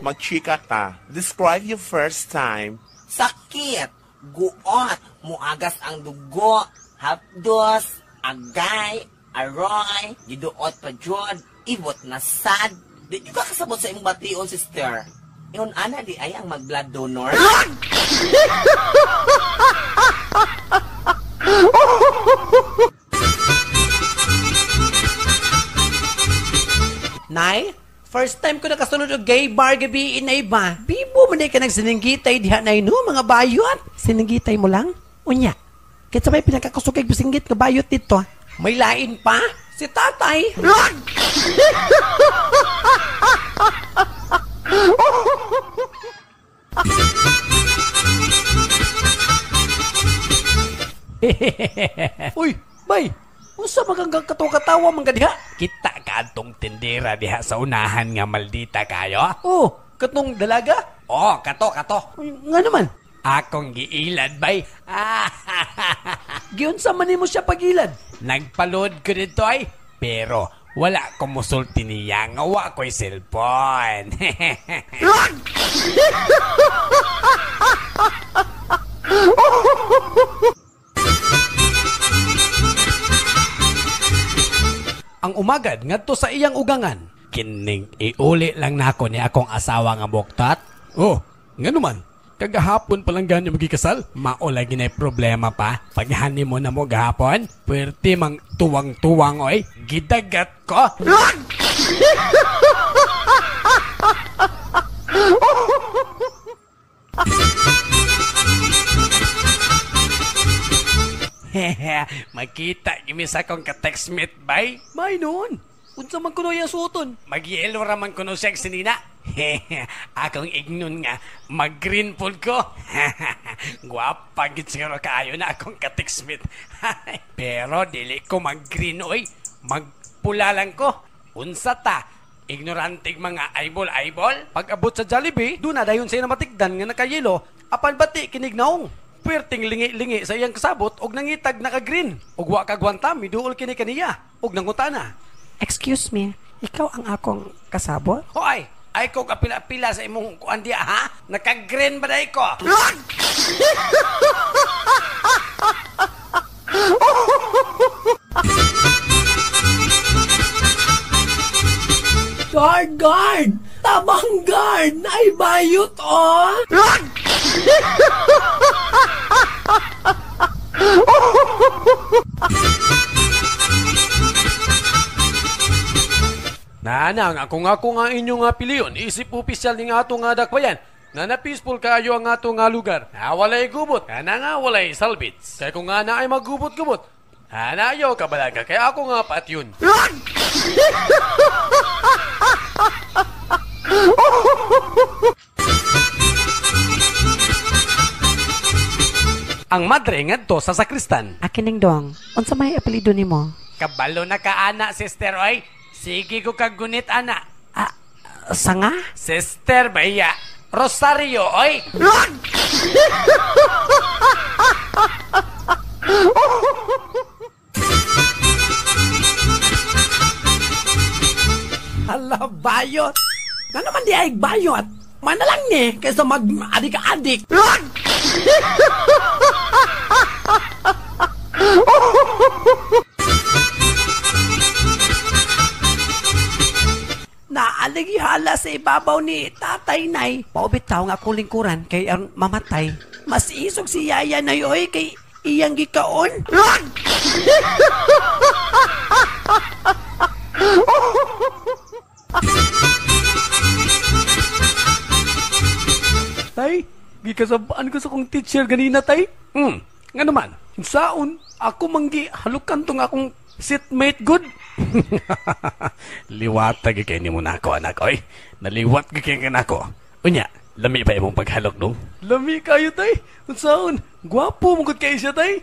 Magchika ta. Describe your first time. Sakit, guot, muagas ang dugo, hapdos, agay, aroy, giduot pa jud, ibot na sad. Di ka kasabot sa imong bation, sister. Ingon ana di ay ang mag-blood donor. Nay, first time ko nakasunod og gay bar gabi inay ba? Bibo man ka nagsininggitay diha nay no, mga bayot. Sininggitay mo lang? Unya. Kitsa may pinakakusog kay bisinggit nga bayot dito. May lain pa? Si tatay. Uy, bay. Unsa maganggang katawa-katawa man ka diha? Kita ka atong tindera diha sa unahan nga maldita kayo? Oh, katong dalaga? Oh, kato, kato. Uy, nga naman. Akong giilad, bay. Giunsa man nimo siya pagilad? Nagpaload ko dito ay. Pero wala ko musulti niya nga wa ko'y cellphone. Ang umagad ngadto sa iyang ugangan. Kining iuli lang nako ni akong asawa nga buktat. Oh, nga naman. Kagahapon pa lang gani magikasal. Mao lagi na problema pa. Paghani mo na mo gahapon, puwerte mang tuwang-tuwang oy. Gidagat ko. Makita gimi sa akong ka-textmate bay. May noon. Unsa man kuno iyang suoton? Magyelo ra man kuno siya sinina. Akong ignon nga mag-green pool ko. Gwapa gid siguro kaayo na akong ka-textmate. Pero dili ko mag-green oy. Magpula lang ko. Unsa ta? Ignorantig mga eyeball-eyeball? Pag abot sa Jollibee, doon na dayon siya namatigdan nga nakayelo, apan bati kinig naong. Puwerteng lingi-lingi sa iyang kasabot og nangitag naka-green. Og wa kagwanta, miduol kini kaniya og nangutana. Excuse me, ikaw ang akong kasabot? Hoy, ay ko kapila-pila sa imong kuan diya ha? Naka-green ba day ko? Guard, guard! Tabang guard! Ay, bayot, oh! Nanang, ako nga inyong nga piliyon, isip opisyal ni nga ato nga dakbayan, nga na peaceful kaayo ang ato nga lugar. Na walay gubot, na nga walay salvage. Kaya kung nga na ay magubot-gubot, hanayo kabalaga, kaya ako nga pat yun. Ang madre ngadto sa sakristan. Akining dong, unsa may apelyido nimo? Kabalo na ka ana, sister oy. Sige ko kagunit ana. Ah, sanga? Sister baya. Rosario oy. Hala, bayot! Nga naman di ay bayot! Mana lang ni, kaysa mag-adik-adik. Naalighala sa ibabaw ni Tatay Nay. Paubitaw nga akong lingkuran kay aron mamatay. Mas isog si Yaya Nay oy kay iyang gikaon. Tay, gikasabaan ko sa kong teacher ganina, tay. Nga naman. Saon, ako manggi halukan tong akong seatmate good. Liwat gi kay nimo nako anak oy. Naliwat gi kay kanako. Unya, lami ba imong paghalok dong? Lami kayo, tay. Unsaon, gwapo mo gud kay siya, tay.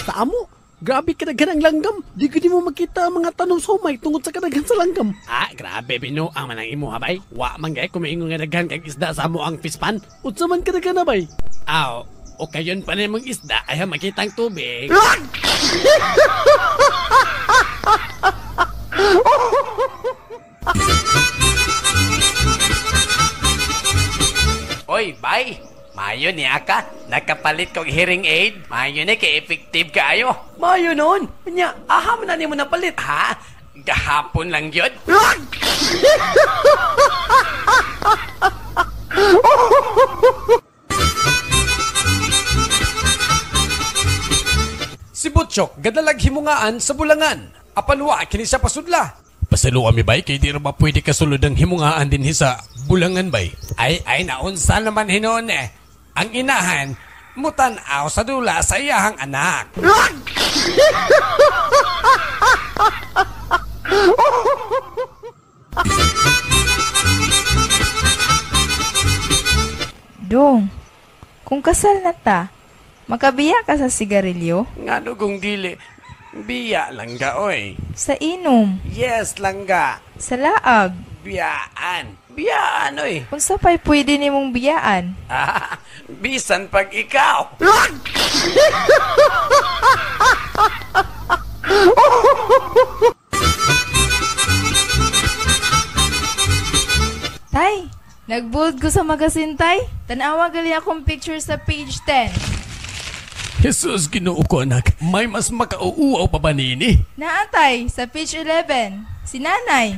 Sa amo, grabe kadaghan ang langgam. Di ko di mo makita ang mga tanom sa humay tungod sa kadaghan sa langgam. Ah, grabe binuang man ang imo habay. Wa man gay kumiingon nga daghan kag isda sa amo ang fish pan. Unsa man kadaghan na bay? Aw, O kayon pa na mong isda ay makitang tubig. Oy, bay. Mayo ni aka. Nakapalit kog hearing aid. Mayo ni kay effective kaayo. Mayo noon. Nya, aha man na nimo napalit. Ha? Gahapon lang yun? Si Butchok gadalag himungaan sa bulangan. Apan wa kini siya pasudla. Pasalo kami bay kay di ra ba pwede kasulod ang himungaan dinhi sa bulangan bay. Ay ay naunsa naman hinuon eh. Ang inahan mutan-aw sa dula sa iyahang anak. Dong, kung kasal na ta, makabiya ka sa sigarilyo? Ngano kung dili, biya langga oy. Sa inom? Yes langga. Sa laag? Biyaan. Biyaan oy. Unsa pa'y pwede nimong biyaan? Ah, bisan pag ikaw. Tay, nagbold ko sa magasin, tay. Tanawa gali akong picture sa page 10. Jesus, Ginoo ko anak. May mas makauuaw pa ba nini? Naatay, sa page 11. Si nanay.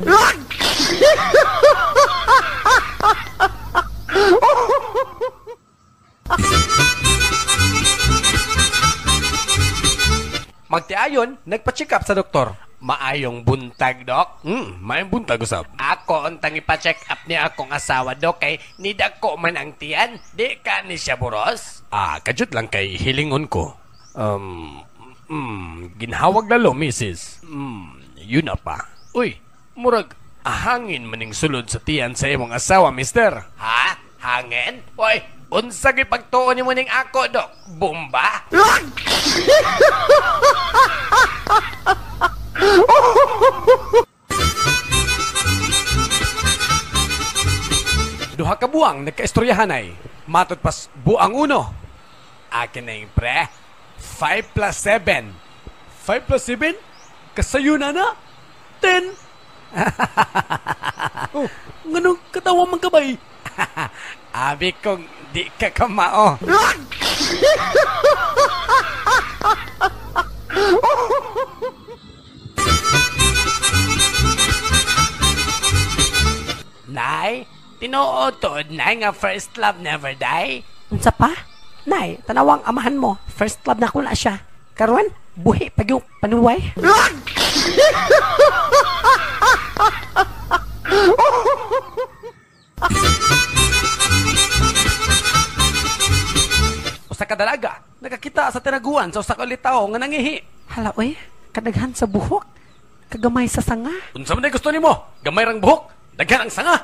Magtiayon, nagpa-check up sa doktor. Maayong buntag, Dok. Maayong buntag usab. Ako untang ipa-check up ni akong asawa, Dok, kay nidako man ang tiyan. Di ka ni siya buros? Ah, kajut lang kay hilingon ko. Ginhawag lalo, misis. Yun na pa. Uy, murag, hangin maning sulod sa tiyan sa imong asawa, mister. Ha? Hangin? Uy, unsa gyud pagtuon nimo ning ako, Dok? Bomba? Duha ka buang nagkaistoryahanay. Matod pas buang uno. Akin na yung pre. 5 plus 7. 5 plus 7? Kasayo na na. 10. Oh, nganong katawa man kabay? Abi kong di ka kamao. Nay, tinuod tuod nay nga first love never die. Unsa pa? Nay, tanawang amahan mo. First love na ko na siya. Karon, buhi pag yung panuway. Usa ka dalaga, nakakita sa tinaguan sa usa ka litaw nga nangihi. Hala oy, kadaghan sa buhok, kagamay sa sanga. Unsa man gusto nimo? Gamay rang buhok, daghan ang sanga.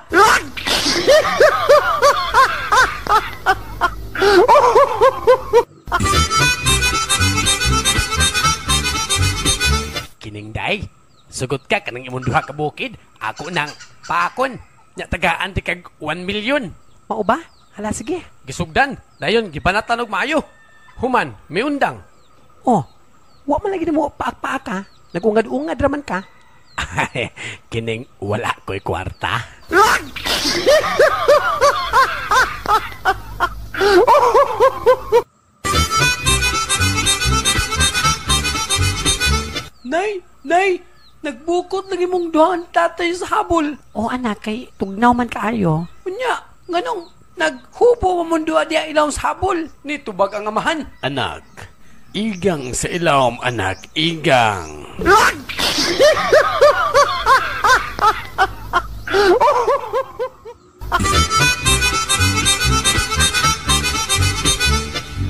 Kining day, sugot ka kanang imong duha ka bukid, ako nang paakon. Nya tagaan ti kag 1 million. Mao ba? Hala sige. Gisugdan, dayon gibanatan og maayo. Human, miundang. Oh, wa man lagi nimo paak-paak ka. Nagungad-ungad raman ka. Ay, kining wala ko'y kwarta. Nay, nay, nagbukot lagi mong duhan tatay sa habol. Oh anak, kay tugnaw man kaayo. Unya, nganong naghubo man mong duha diya ilawom sa habol. Nitubag ang amahan. Anak, igang sa ilawom, anak, igang.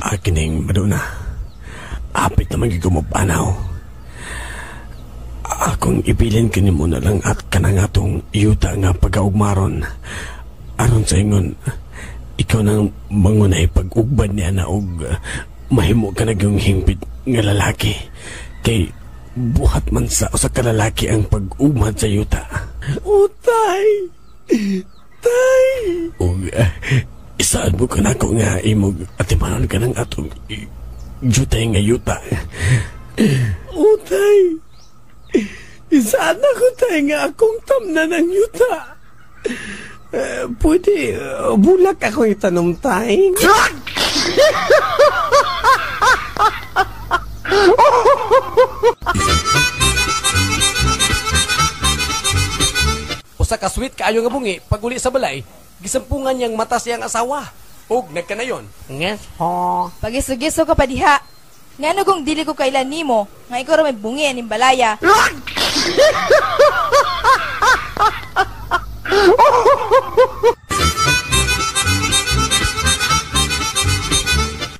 Akining maduna. Apit naman gigumupanaw. Akong ibilin kini mo na lang at kanang atong yuta nga pagaugmaron. Aron sa ingon, ikaw nang mangunay pag-ugbad niya na og mahimo ka na yung hingpit nga lalaki. Kay buhat man sa usa ka lalaki ang pag-ugmad sa yuta. O tay! Tay! Og Isaad mo ka na ako nga imog atimanon ka ng atong jutay nga yuta. Utay, isaad na ko tayo nga akong tamnan ng yuta. Pwede, bulak ako itanom tayo. Usa ka sweet kaayo nga bungi paguli sa balay, gisampungan niyang mata siyang asawa. Og nagkanayon. Yes ho. Pagiso-giso ka pa diha. Ngano kung dili ko kailan nimo, nga ikaw ra may bungi aning balaya.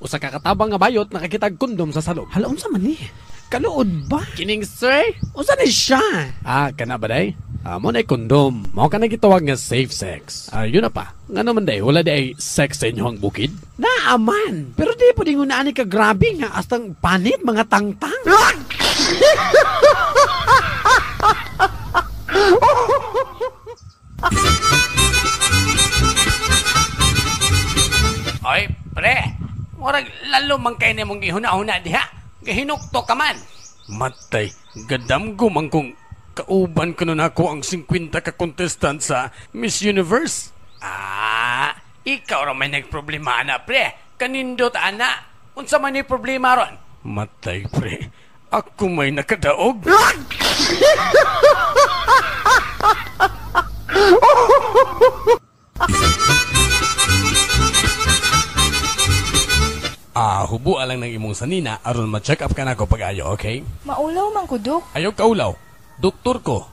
Usa ka katabang nga bayot nakakitag kondom sa salop. Hala, unsa man ni? Kaluod ba? Kining sir? Unsa ni siya? Ah, kana ba day? Mo na kondom. Mao ka na gitawag nga safe sex. Yun na pa. Nga naman day, wala day sex sa inyong bukid? Naaman. Pero di po din ni ka grabe nga astang panit mga tangtang. Oy, pre. Murag lalo man kay nimong gihuna-huna diha. Gihinukto ka man. Matay, gadamgo man kung kauban ko nun ako ang 50 ka contestant sa Miss Universe. Ah, ikaw ra may nagproblema ana, pre. Kanindot ana. Unsa man ni problema ron? Matay, pre. Ako may nakadaog. Hubo lang ng imong sanina aron ma-check up ka na ako pag-ayo, okay? Maulaw man ko, Dok. Ayaw kaulaw. Doktor ko.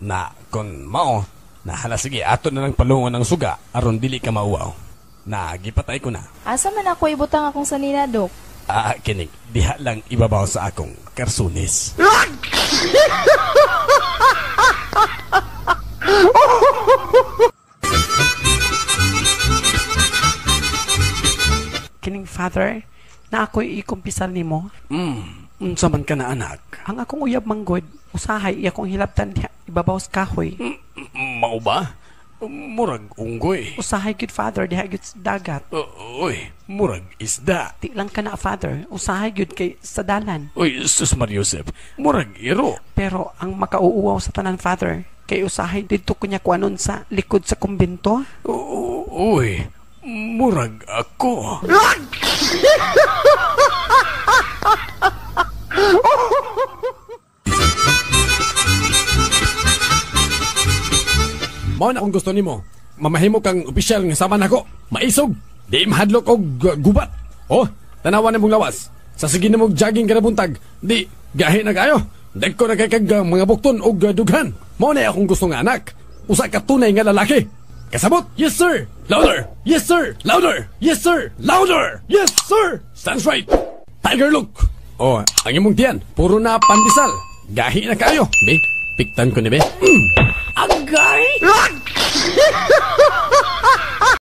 Na kon mao, na hala sige ato na lang palungon ang suga aron dili ka mauwaw. Na gipatay ko na. Asa man ako ibutang akong sanina, Dok? Kinig, diha lang ibabaw sa akong karsunis. Kining father, na ako'y ikumpisal nimo. Unsa man ka na anak? Ang akong uyab manggod, usahay iya kong hilabtan diha ibabaw sa kahoy. Mao ba? Murag unggoy. Usahay gyud father diha gyud sa dagat. Uy, murag isda. Di lang ka na father, usahay gyud kay sa dalan. Uy, sus Mariusep, murag iro. Pero ang makauuwaw sa tanan father, kay usahay didto ko niya kuanon sa likod sa kumbento. Uy, murag ako. Mao na akong gusto nimo. Mamahimo kang opisyal nga sama nako. Maisog, di mahadlok og gubat. Oh, tanawan na mong lawas. Sa sige na mong jogging kada buntag, di gahi na kayo. Dagko na kay kag mga bukton og dughan. Mao na akong gusto nga anak. Usa ka tunay nga lalaki. Kasabot? Yes sir. Louder. Yes sir. Louder. Yes sir. Louder. Yes sir. Stands right. Tiger look. Oh, ang imong tiyan, puro na pandesal. Gahi na kayo. Be, piktan ko ni be. Agay!